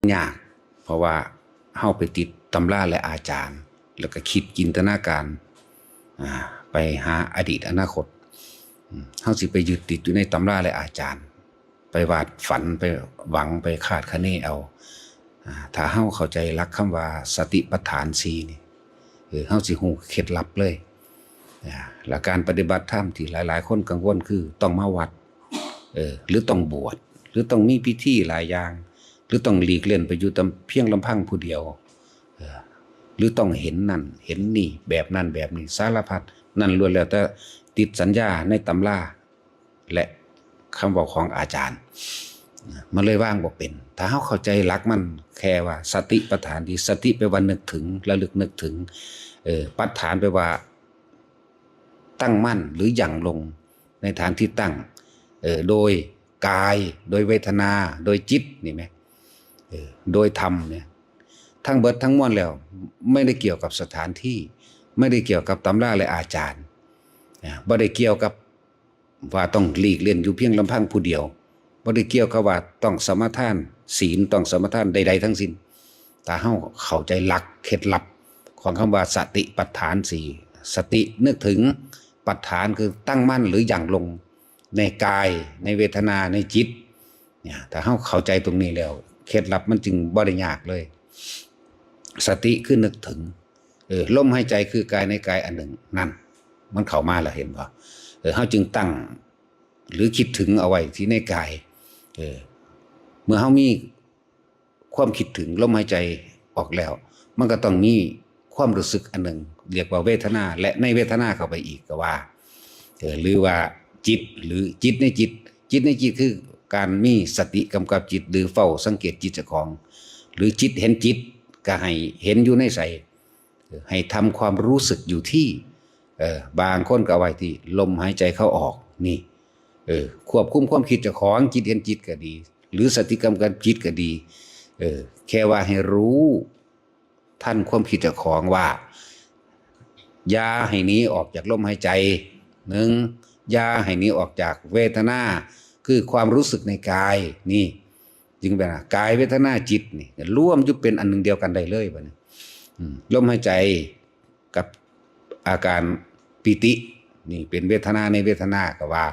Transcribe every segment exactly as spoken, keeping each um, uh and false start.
ยาก เพราะว่าเฮาไปติดตำราและอาจารย์ แล้วก็คิดจินตนาการ อ่า ไปหาอดีตอนาคต อืม เฮาสิไปยึดติดอยู่ในตำราและอาจารย์ ไปวาดฝัน ไปหวัง ไปคาดคะเนเอา อ่า ถ้าเฮาเข้าใจหลักคำว่าสติปัฏฐานสี่นี่ เออ เฮาสิฮู้เคล็ดลับเลย อ่า และการปฏิบัติธรรมที่หลายๆคนกังวลคือต้องมาวัด เออ หรือต้องบวช หรือต้องมีพิธีหลายอย่าง หรือต้องหลีกเล่นไปอยู่ตำ เพียงลำพังผู้เดียว เออ หรือต้องเห็นนั่นเห็นนี่ แบบนั่นแบบนี้ สารพัด นั่นล้วนแล้วแต่ติดสัญญาในตำราและคำเว้าของอาจารย์ มันเลยวางบ่เป็น ถ้าเฮาเข้าใจหลักมันแค่ว่าสติปัฏฐานที่ สติแปลว่านึกถึง ระลึกนึกถึง เออ ปัฏฐานแปลว่าตั้งมั่นหรือหยั่งลงในฐานที่ตั้ง เออ โดยกาย โดยเวทนา โดยจิต นี่ไหม เออ โดยธรรมเนี่ย ทั้งเบิดทั้งมวลแล้ว ไม่ได้เกี่ยวกับสถานที่ ไม่ได้เกี่ยวกับตำราและอาจารย์ นะ บ่ได้เกี่ยวกับว่าต้องหลีกเล่นอยู่เพียงลำพังผู้เดียว บ่ได้เกี่ยวกับว่าต้องสมาทานศีล ต้องสมาทานใดๆทั้งสิ้น ถ้าเฮาเข้าใจหลักเคล็ดลับของคำว่าสติปัฏฐานสี่ สตินึกถึง ปัฏฐานคือตั้งมั่นหรือหยั่งลงในกาย ในเวทนา ในจิต เนี่ย ถ้าเฮาเข้าใจตรงนี้แล้ว เคล็ดลับมันจึงบ่ได้ยากเลย สติคือนึกถึง เออ ลมหายใจคือกายในกายอันหนึ่ง นั่น มันเข้ามาแล้ว เห็นบ่ เออ เฮาจึงตั้ง หรือคิดถึงเอาไว้ที่ในกาย เออ เมื่อเฮามีความคิดถึงลมหายใจออกแล้ว มันก็ต้องมีความรู้สึกอันหนึ่ง เรียกว่าเวทนา และในเวทนาเข้าไปอีกก็ว่า เออ หรือว่าจิต หรือจิตในจิต จิตในจิตคือการมีสติกำกับจิต หรือเฝ้าสังเกตจิตเจ้าของ หรือจิตเห็นจิต ก็ให้เห็นอยู่ในใส เออ ให้ทำความรู้สึกอยู่ที่ เออ บางคนก็เอาไว้ที่ลมหายใจเข้าออก นี่ เออ ควบคุมความคิดเจ้าของ จิตเห็นจิตก็ดี หรือสติกำกับจิตก็ดี เออ แค่ว่าให้รู้ทันความคิดเจ้าของว่า อย่าให้หนีออกจากลมหายใจ หนึ่ง อย่าให้หนีออกจากเวทนา คือความรู้สึกในกาย นี่ จึงเป็นว่ากายเวทนาจิตนี่รวมอยู่เป็นอันหนึ่งเดียวกันได้เลยบัดนี้ อืม ลมหายใจกับอาการปีติ นี่เป็นเวทนาในเวทนาก็ว่า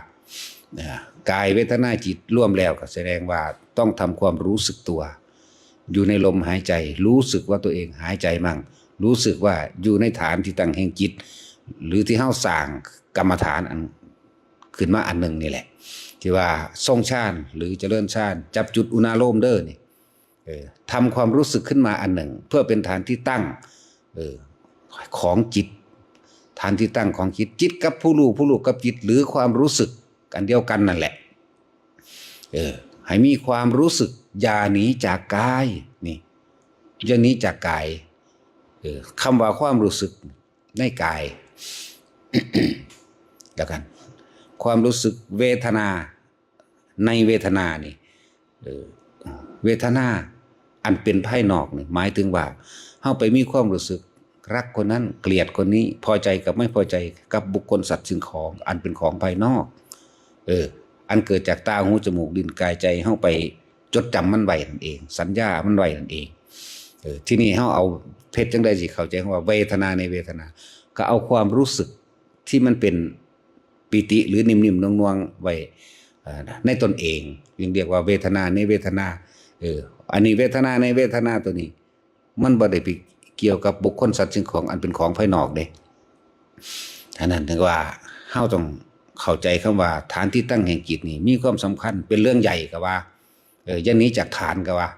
อ่า กายเวทนาจิตรวมแล้วก็แสดงว่าต้องทำความรู้สึกตัว อยู่ในลมหายใจ รู้สึกว่าตัวเองหายใจมั่ง รู้สึกว่าอยู่ในฐานที่ตั้งแห่งจิต หรือที่เฮาสร้างกรรมฐานอันขึ้นมาอันหนึ่งนี่แหละ ที่ว่าทรงฌานหรือเจริญฌาน จับจุดอุณาโลมเด้อนี่ เออ ทำความรู้สึกขึ้นมาอันหนึ่ง เพื่อเป็นฐานที่ตั้ง เออ ของจิต ฐานที่ตั้งของจิต จิตกับผู้รู้ ผู้รู้กับจิต หรือความรู้สึกอันเดียวกันนั่นแหละ เออ ให้มีความรู้สึก อย่าหนีจากกาย นี่ อย่าหนีจากกาย เออ คำว่าความรู้สึกในกาย แล้วกัน ความรู้สึกเวทนาในเวทนานี่ เออ เวทนาอันเป็นภายนอกนี่ หมายถึงว่าเฮาไปมีความรู้สึกรักคนนั้น เกลียดคนนี้ พอใจกับไม่พอใจกับบุคคลสัตว์สิ่งของอันเป็นของภายนอก เออ อันเกิดจากตา หู จมูก ลิ้น กาย ใจ เฮาไปจดจำมันไว้นั่นเอง สัญญามันไว้นั่นเอง เออ ทีนี้เฮาเอา เฮ็ดจั่งใดสิเข้าใจว่าเวทนาในเวทนา ก็เอาความรู้สึกที่มันเป็นปีติหรือนิ่มๆนวลๆไว้ เอ่อ ในตนเอง จึงเรียกว่าเวทนาในเวทนา เออ อันนี้เวทนาในเวทนาตัวนี้ มันบ่ได้ไปเกี่ยวกับบุคคลสัตว์สิ่งของอันเป็นของภายนอกเด้ ฉะนั้นถึงว่าเฮาต้องเข้าใจคำว่าฐานที่ตั้งแห่งจิตนี่มีความสำคัญ เป็นเรื่องใหญ่ก็ว่า เออ อย่าหนีจากฐานก็ว่า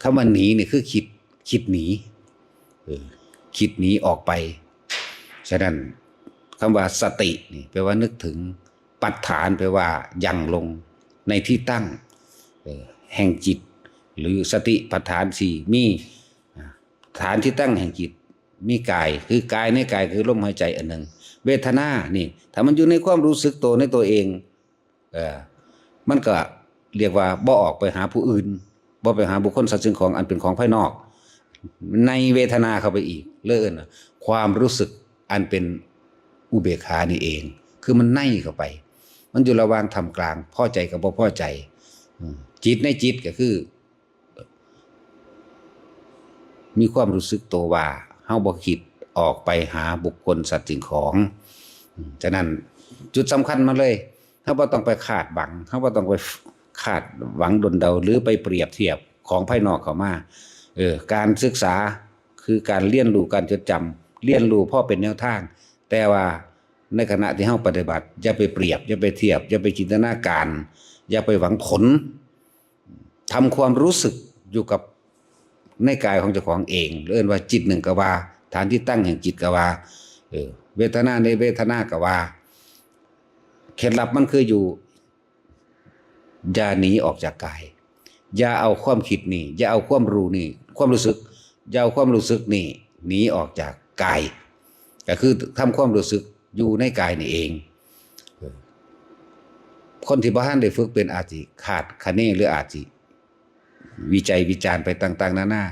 คำว่าหนีนี่คือคิด คิดหนี เออ คิดหนีออกไป ฉะนั้นคำว่าสตินี่แปลว่านึกถึง ปัฏฐานแปลว่าหยั่งลงในที่ตั้ง เออ แห่งจิต หรือสติปัฏฐานสี่ มี อ่า ฐานที่ตั้งแห่งจิต มีกาย คือกายในกายคือลมหายใจอันหนึ่ง เวทนานี่ ถ้ามันอยู่ในความรู้สึกตัวในตัวเอง เออ มันก็เรียกว่าบ่ออกไปหาผู้อื่น บ่ไปหาบุคคลสัตว์สิ่งของอันเป็นของภายนอก ในเวทนาเข้าไปอีก เลยเอิ้นว่าความรู้สึกอันเป็นอุเบกขานี่เอง คือมันในเข้าไป มันอยู่ระหว่างท่ามกลาง พอใจกับบ่พอใจ อืม จิตในจิตก็คือ มีความรู้สึกตัวว่าเฮาบ่คิดออกไปหาบุคคลสัตว์สิ่งของ อืม ฉะนั้นจุดสำคัญมาเลย เฮาบ่ต้องไปคาดหวัง เฮาบ่ต้องไปคาดหวังดลเดา หรือไปเปรียบเทียบของภายนอกเข้ามา เออ การศึกษาคือการเรียนรู้ การจดจำ เรียนรู้พอเป็นแนวทาง แต่ว่าในขณะที่เฮาปฏิบัติ อย่าไปเปรียบ อย่าไปเทียบ อย่าไปจินตนาการ อย่าไปหวังผล ทำความรู้สึกอยู่กับในกายของเจ้าของเอง เอิ้นว่าจิตหนึ่งกะว่า ฐานที่ตั้งแห่งจิตกะว่า เออ เวทนาในเวทนากะว่า เคล็ดลับมันคืออยู่ อย่าหนีออกจากกาย อย่าเอาความคิดนี่ อย่าเอาความรู้นี่ ความรู้สึก อย่าเอาความรู้สึกนี่หนีออกจากกาย ก็คือทำความรู้สึกอยู่ในกายนี่เอง เออ คนที่บ่ทันได้ฝึกเป็นอาจสิคาดคะเนหรืออาจสิวิจัยวิจารณ์ไปต่างๆนานา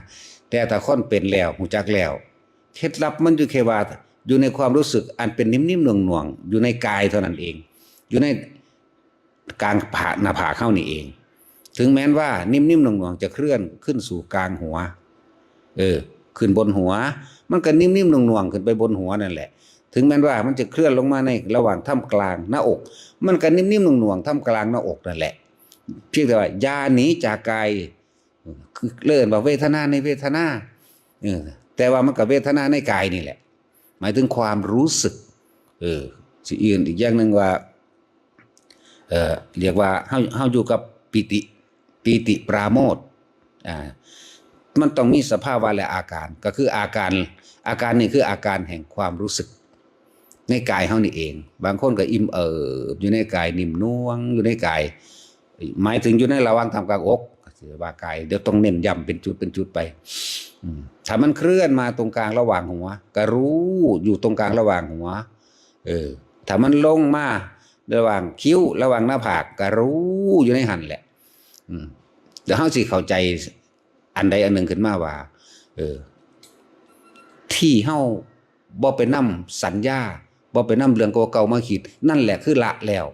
แต่ถ้าคนเป็นแล้ว รู้จักแล้ว เคล็ดลับมันอยู่แค่ว่า อยู่ในความรู้สึกอันเป็นนิ่มๆหน่วงๆ อยู่ในกายเท่านั้นเอง อยู่ในกลางผาก หน้าผากเฮานี่เอง ถึงแม้นว่านิ่มๆหน่วงๆจะเคลื่อนขึ้นสู่กลางหัว เออ ขึ้นบนหัว มันก็นิ่มๆหน่วงๆขึ้นไปบนหัวนั่นแหละ ถึงแม้นว่ามันจะเคลื่อนลงมาในระหว่างท่ามกลางหน้าอก มันก็นิ่มๆหน่วงๆท่ามกลางหน้าอกนั่นแหละ เพียงแต่ว่าอย่าหนีจากกาย คือเรียกว่าเวทนาในเวทนา เออ แต่ว่ามันก็เวทนาในกายนี่แหละ หมายถึงความรู้สึก เออ สิอื่นอีกอย่างหนึ่งว่า เอ่อ เรียกว่าเฮา เฮาอยู่กับปีติ ปีติปราโมทย์ อ่า มันต้องมีสภาวะและอาการ ก็คืออาการ อาการนี่คืออาการแห่งความรู้สึก ในกายเฮานี่เอง บางคนก็อิ่มเอิบอยู่ในกาย นิ่มนวลอยู่ในกาย หมายถึงอยู่ในระหว่างท่ามกลางอก ก็สิว่ากาย เดี๋ยวต้องเน้นย้ำเป็นจุดเป็นจุดไป อืม ถ้ามันเคลื่อนมาตรงกลางระหว่างหัว ก็รู้อยู่ตรงกลางระหว่างหัว เออ ถ้ามันลงมาระหว่างคิ้ว ระหว่างหน้าผาก ก็รู้อยู่ในหั่นแหละ อืม เดี๋ยวเฮาสิเข้าใจอันใดอันหนึ่งขึ้นมาว่า เออ ที่เฮาบ่ไปนำสัญญา บ่ไปนำเรื่องเก่าๆมาคิด นั่นแหละคือละแล้ว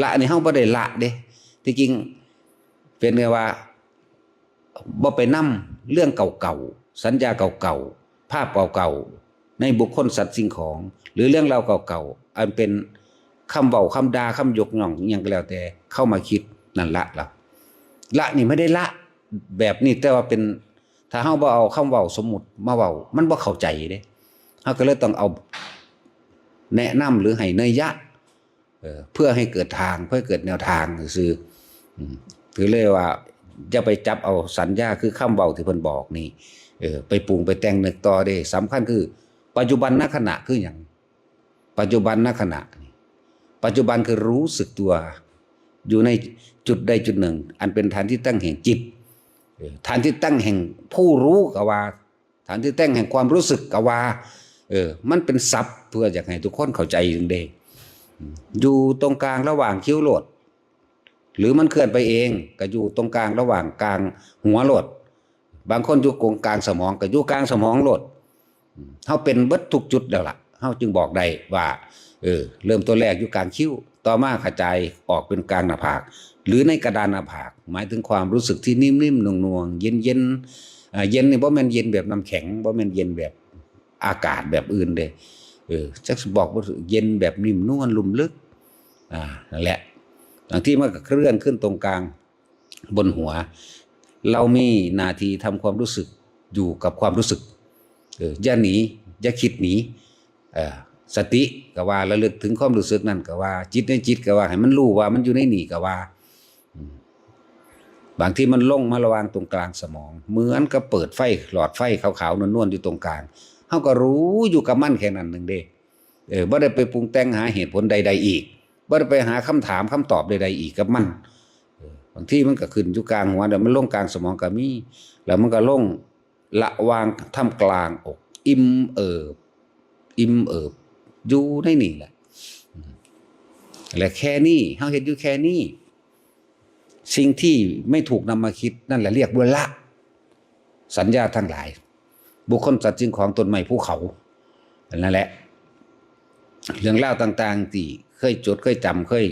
ละนี่เฮาบ่ได้ละเด้ ที่จริงเป็นไงว่า บ่ไปนำเรื่องเก่าๆ สัญญาเก่าๆ ภาพเก่าๆ ในบุคคลสัตว์สิ่งของ หรือเรื่องราวเก่าๆ อันเป็นคำเว้า คำด่า คำยกย่องอิหยังก็แล้วแต่ เข้ามาคิด นั่นละแล้ว ละนี่ไม่ได้ละแบบนี้ แต่ว่าเป็น ถ้าเฮาบ่เอาคำเว้าสมมุติมาเว้า มันบ่เข้าใจเด้ เฮาก็เลยต้องเอาแนะนำหรือให้นัยยะ เอ่อ เพื่อให้เกิดทาง เพื่อให้เกิดแนวทางซื่อๆ อืม คือเลยว่าอย่าไปจับเอาสัญญา คือคำเว้าที่เพิ่นบอกนี่ เอ่อ ไปปรุงไปแต่งนึกต่อเด้ สำคัญคือปัจจุบันนขณะคือหยัง ปัจจุบันนขณะนี่ ปัจจุบันคือรู้สึกตัว อยู่ในจุดใดจุดหนึ่ง อันเป็นฐานที่ตั้งแห่งจิต เอ่อ ฐานที่ตั้งแห่งผู้รู้ก็ว่า ฐานที่ตั้งแห่งความรู้สึกก็ว่า เออ มันเป็นศัพท์เพื่ออยากให้ทุกคนเข้าใจเด้ อืม อยู่ตรงกลางระหว่างคิ้วโลด หรือมันเคลื่อนไปเอง ก็อยู่ตรงกลางระหว่างกลางหัวโลด บางคนอยู่ตรงกลางสมอง ก็อยู่กลางสมองโลด อืม เฮาเป็นเบิดทุกจุดแล้วล่ะ เฮาจึงบอกได้ว่า เออ เริ่มต้นแรกอยู่กลางคิ้ว ต่อมาขจายออกเป็นกลางหน้าผาก หรือในกระดานหน้าผาก หมายถึงความรู้สึกที่นิ่มๆ หน่วงๆ เย็นๆ อ่า เย็นนี่บ่แม่นเย็นแบบน้ำแข็ง บ่แม่นเย็นแบบอากาศแบบอื่นเด้ เออ จักสิบอกว่าเย็นแบบนิ่มนวลลุ่มลึก อ่า นั่นแหละ บางทีมันก็เคลื่อนขึ้นตรงกลางบนหัว เรามีหน้าที่ทำความรู้สึกอยู่กับความรู้สึก เออ อย่าหนี อย่าคิดหนี เอ่อ สติก็ว่า ระลึกถึงความรู้สึกนั่นก็ว่า จิตในจิตก็ว่า ให้มันรู้ว่ามันอยู่ในนี่ก็ว่า อืม บางทีมันลงมาระหว่างตรงกลางสมอง เหมือนกับเปิดไฟ หลอดไฟขาวๆ นวลๆ อยู่ตรงกลาง เฮาก็รู้อยู่กับมันแค่นั้นหนึ่งเด้ เออ บ่ได้ไปปรุงแต่งหาเหตุผลใดๆ อีก บ่ได้ไปหาคำถามคำตอบใดๆ อีกกับมัน เออ บางทีมันก็ขึ้นอยู่กลางหัว แล้วมันลงกลางสมองก็มี แล้วมันก็ลงระหว่างท่ามกลางอก อิ่มเอิบ อิ่มเอิบ อยู่ในนี่แหละ อืม และแค่นี้ เฮาเฮ็ดอยู่แค่นี้ สิ่งที่ไม่ถูกนำมาคิดนั่นแหละเรียกว่าละ สัญญาทั้งหลาย บุคคลสัตว์สิ่งของต้นไม้ภูเขา นั่นแหละ เรื่องราวต่างๆ ที่เคยจดเคยจำ เคย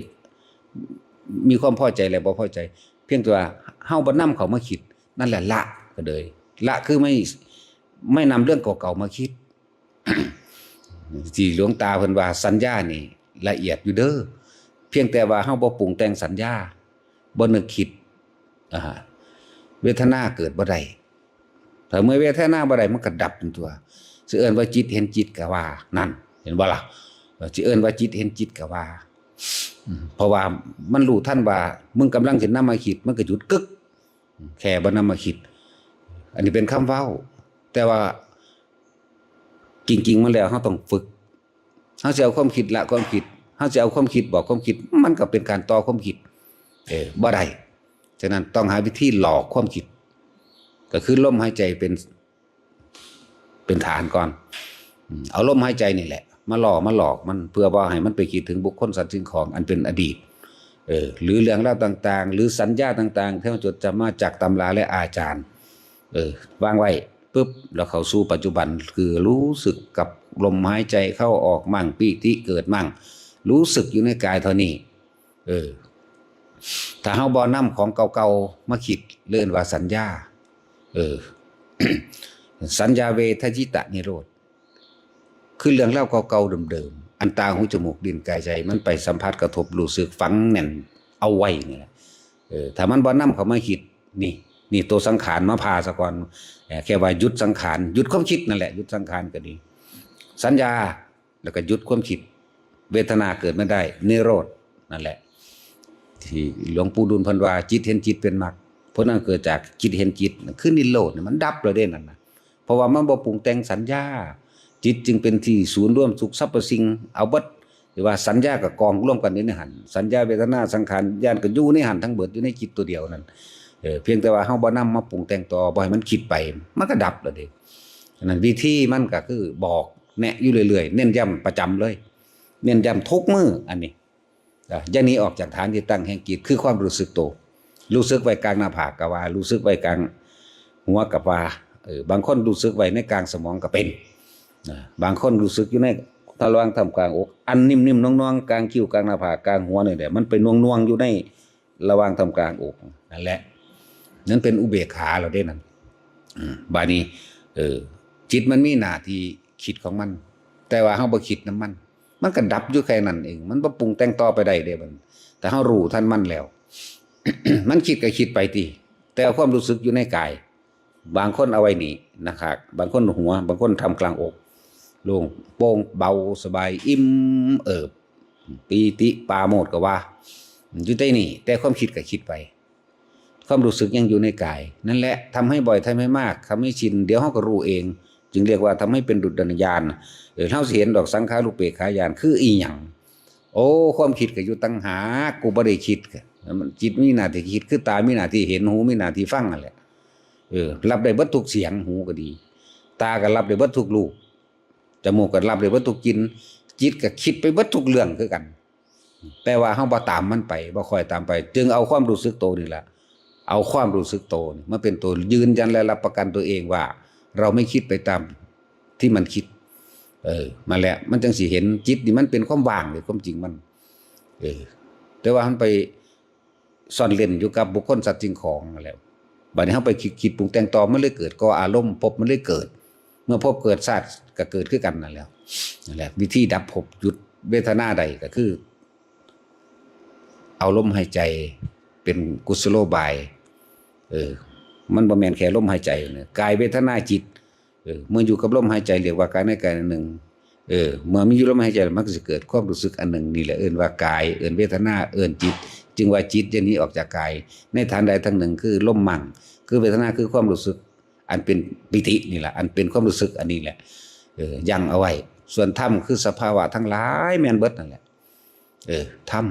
มีความพอใจและบ่พอใจ เพียงแต่ว่าเฮาบ่นำเข้ามาคิด นั่นแหละละก็เลย ละคือไม่ ไม่นำเรื่องเก่าๆมาคิด ที่หลวงตาเพิ่นว่าสัญญานี่ละเอียดอยู่เด้อ เพียงแต่ว่าเฮาบ่ปรุงแต่งสัญญา บ่นึกคิด อ่า เวทนาเกิดบ่ได้ ถ้าเมื่อเวทนาบ่ได้มันก็ดับตัว สิเอิ้นว่าจิตเห็นจิตก็ว่า นั่น เห็นบ่ล่ะ สิเอิ้นว่าจิตเห็นจิตก็ว่า อืม เพราะว่ามันรู้ทันว่ามึงกำลังสินำมาคิด มันก็หยุดกึก แค่บ่นำมาคิด อันนี้เป็นคำเว้า แต่ว่า จริงๆมันแล้วเฮาต้องฝึก เฮาสิเอาความคิดละความคิด เฮาสิเอาความคิดบอกความคิด มันก็เป็นการต่อความคิด เออ บ่ได้ ฉะนั้นต้องหาวิธีหลอกความคิด ก็คือลมหายใจเป็น เป็นฐานก่อน อืม เอาลมหายใจนี่แหละ มาหล่อมาหลอกมัน เพื่อบ่ให้มันไปคิดถึงบุคคลสัตว์สิ่งของอันเป็นอดีต เออ หรือเรื่องราวต่างๆ หรือสัญญาต่างๆ ที่เราจดจำมาจากตำราและอาจารย์ เออ วางไว้ปุ๊บ แล้วเข้าสู่ปัจจุบัน คือรู้สึกกับลมหายใจเข้าออกมั่ง ปีติเกิดมั่ง รู้สึกอยู่ในกายเท่านี้ เออ ถ้าเฮาบ่นำของเก่าๆมาคิด เรียกว่าสัญญา เออ สัญญาเวทยิตะนิโรธ คือเรื่องราวเก่าๆเดิมๆ อันตาหูจมูกลิ้นกายใจมันไปสัมผัสกระทบรู้สึกฝังแน่นเอาไว้นี่แหละ เออ ถ้ามันบ่นำเข้ามาคิด นี่ นี่ตัวสังขารมาพาซะก่อน เอ่อ แค่ว่าหยุดสังขาร หยุดความคิดนั่นแหละ หยุดสังขารก็ดี สัญญา แล้วก็หยุดความคิด เวทนาเกิดไม่ได้ นิโรธ นั่นแหละ ที่หลวงปู่ดูลย์เพิ่นว่าจิตเห็นจิตเป็นมรรค เพราะนั่นเกิดจากจิตเห็นจิต คือนิโรธเนี่ยมันดับเลยเด้นั่นนะ เพราะว่ามันบ่ปรุงแต่งสัญญา จิตจึงเป็นที่ศูนย์รวมสุขสรรพสิ่ง เอาเบิด หรือว่าสัญญากับกองรวมกันอยู่ในหัน สัญญาเวทนาสังขารวิญญาณก็อยู่ในหันทั้งเบิด อยู่ในจิตตัวเดียวนั่น เออ เพียงแต่ว่าเฮาบ่นำมาปรุงแต่งต่อ บ่ให้มันคิดไป มันก็ดับแล้วเด้ ฉะนั้นวิธีมันก็คือบอกแนะอยู่เรื่อยๆ เน้นย้ำประจำเลย เน้นย้ำทุกมื้ออันนี้ อ่ะ อย่าหนีออกจากฐานที่ตั้งแห่งจิต คือความรู้สึกโต รู้สึกไว้กลางหน้าผากก็ว่า รู้สึกไว้กลางหัวก็ว่า เออ บางคนรู้สึกไว้ในกลางสมองก็เป็น นะ บางคนรู้สึกอยู่ในระหว่างท่ามกลางอก อันนิ่มๆนวลๆ กลางคิ้วกลางหน้าผากกลางหัวนี่แหละ มันไปนวลๆอยู่ในระหว่างท่ามกลางอก นั่นแหละ นั่นเป็นอุเบกขาแล้วเด้นั่น อืม บาดนี้ เออ จิตมันมีหน้าที่คิดของมัน แต่ว่าเฮาบ่คิดนำมัน มันก็ดับอยู่แค่นั้นเอง มันบ่ปรุงแต่งต่อไปได้เด้บัดนี้ แต่เฮารู้ทันมันแล้ว มันคิดก็คิดไปติ แต่เอาความรู้สึกอยู่ในกาย บางคนเอาไว้นี่นะครับ บางคนหัว บางคนท่ามกลางอก โล่งโปร่งเบาสบายอิ่มเอิบ ปีติปราโมทย์ก็ว่า อยู่ใต้นี่ แต่ความคิดก็คิดไป ความรู้สึกยังอยู่ในกาย นั่นแหละ ทำให้บ่อย ทำให้มาก ทำให้ชิน เดี๋ยวเฮาก็รู้เอง จึงเรียกว่าทำให้เป็นดุจดั่งญาณ เออ เฮาสิเห็นดอกสังขารูปเปกขาญาณ คืออีหยัง โอ้ ความคิดก็อยู่ต่างหาก กูบ่ได้คิด มัน จิตมีหน้าที่คิด คือตามีหน้าที่เห็น หูมีหน้าที่ฟังนั่นแหละ เออ รับได้เบิดทุกเสียง หูก็ดี ตาก็รับได้เบิดทุกรูป จมูกก็รับได้เบิดทุกกลิ่น จิตก็คิดไปเบิดทุกเรื่องคือกัน แต่ว่าเฮาบ่ตามมันไป บ่ค่อยตามไป จึงเอาความรู้สึกโตนี่แหละ เอาความรู้สึกโตนี่มาเป็นตัวยืนยันและรับประกันตัวเองว่า เราไม่คิดไปตามที่มันคิด เออ มาแล้ว มันจังสิเห็นจิตนี่มันเป็นความว่างเลย ความจริงมัน เออ แต่ว่ามันไปซ่อนเร้นอยู่กับบุคคลสัตว์สิ่งของนั่นแหละ บัดนี้เฮาไปคิด คิดปรุงแต่งต่อ มันเลยเกิดก่ออารมณ์ ภพมันเลยเกิด เมื่อภพเกิด ชาติก็เกิดคือกันนั่นแหละ นั่นแหละ วิธีดับภพ หยุดเวทนาได้ก็คือ เอาลมหายใจเป็นกุศโลบาย เออ มันบ่แม่นแค่ลมหายใจนะ กายเวทนาจิต เออ เมื่ออยู่กับลมหายใจเรียกว่ากายในกายอันหนึ่ง เออ เมื่อมีอยู่ลมหายใจมันก็สิเกิดความรู้สึกอันหนึ่ง นี่แหละเอิ้นว่ากาย เอิ้นเวทนา เอิ้นจิต จึงว่าจิตอย่าหนีออกจากกาย ในฐานใดฐานหนึ่ง คือลมมั่ง คือเวทนา คือความรู้สึก อันเป็นปีตินี่แหละ อันเป็นความรู้สึกอันนี้แหละ เออ ยั้งเอาไว้ ส่วนธรรมคือสภาวะทั้งหลายแม่นเบิดนั่นแหละ เออ ธรรม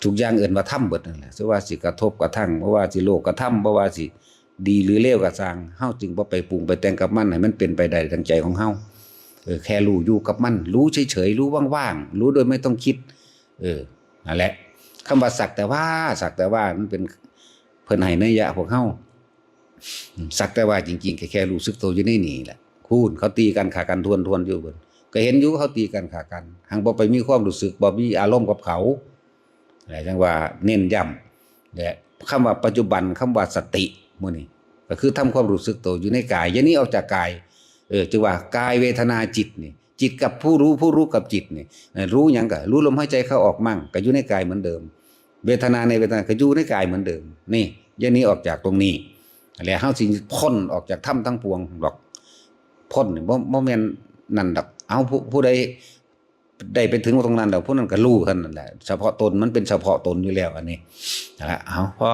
ทุกอย่างเอิ้นว่าธรรมเบิดนั่นแหละ สิว่าสิกระทบกระทั่ง บ่ว่าสิโลกกระทำ บ่ว่าสิดีหรือเลวก็ซ่าง เฮาจึงบ่ไปปรุงไปแต่งกับมัน ให้มันเป็นไปได้ดังใจของเฮา เออ แค่รู้อยู่กับมัน รู้เฉยๆ รู้ว่างๆ รู้โดยไม่ต้องคิด เออ นั่นแหละ คำว่าสักแต่ว่า สักแต่ว่า มันเป็น เพิ่นให้นัยยะพวกเฮา สักแต่ว่าจริงๆ ก็แค่รู้สึกตัวอยู่ในนี่แหละ พู้นเขาตีกันฆ่ากันทวนๆอยู่เพิ่น ก็เห็นอยู่เขาตีกันฆ่ากัน หังบ่ไปมีความรู้สึก บ่มีอารมณ์กับเขา อะไรจังว่าเน้นย้ำ และคำว่าปัจจุบัน คำว่าสติ มื้อนี้ ก็คือทำความรู้สึกตัวอยู่ในกาย อย่าหนีออกจากกาย เออ จึงว่ากายเวทนาจิตนี่ จิตกับผู้รู้ ผู้รู้กับจิตนี่ เออ รู้หยังก็รู้ลมหายใจเข้าออกมั่ง ก็อยู่ในกายเหมือนเดิม เวทนาในเวทนาก็อยู่ในกายเหมือนเดิม นี่ อย่าหนีออกจากตรงนี้ แล้วเฮาสิพ้นออกจากธรรมทั้งปวงดอก พ้นนี่บ่ บ่แม่นนั่นดอก เอา ผู้ ผู้ใดได้ไปถึงตรงนั้นแล้ว ผู้นั้นก็รู้เท่านั้นแหละ เฉพาะตน มันเป็นเฉพาะตนอยู่แล้ว อันนี้ นั่นแหละ เอา พอ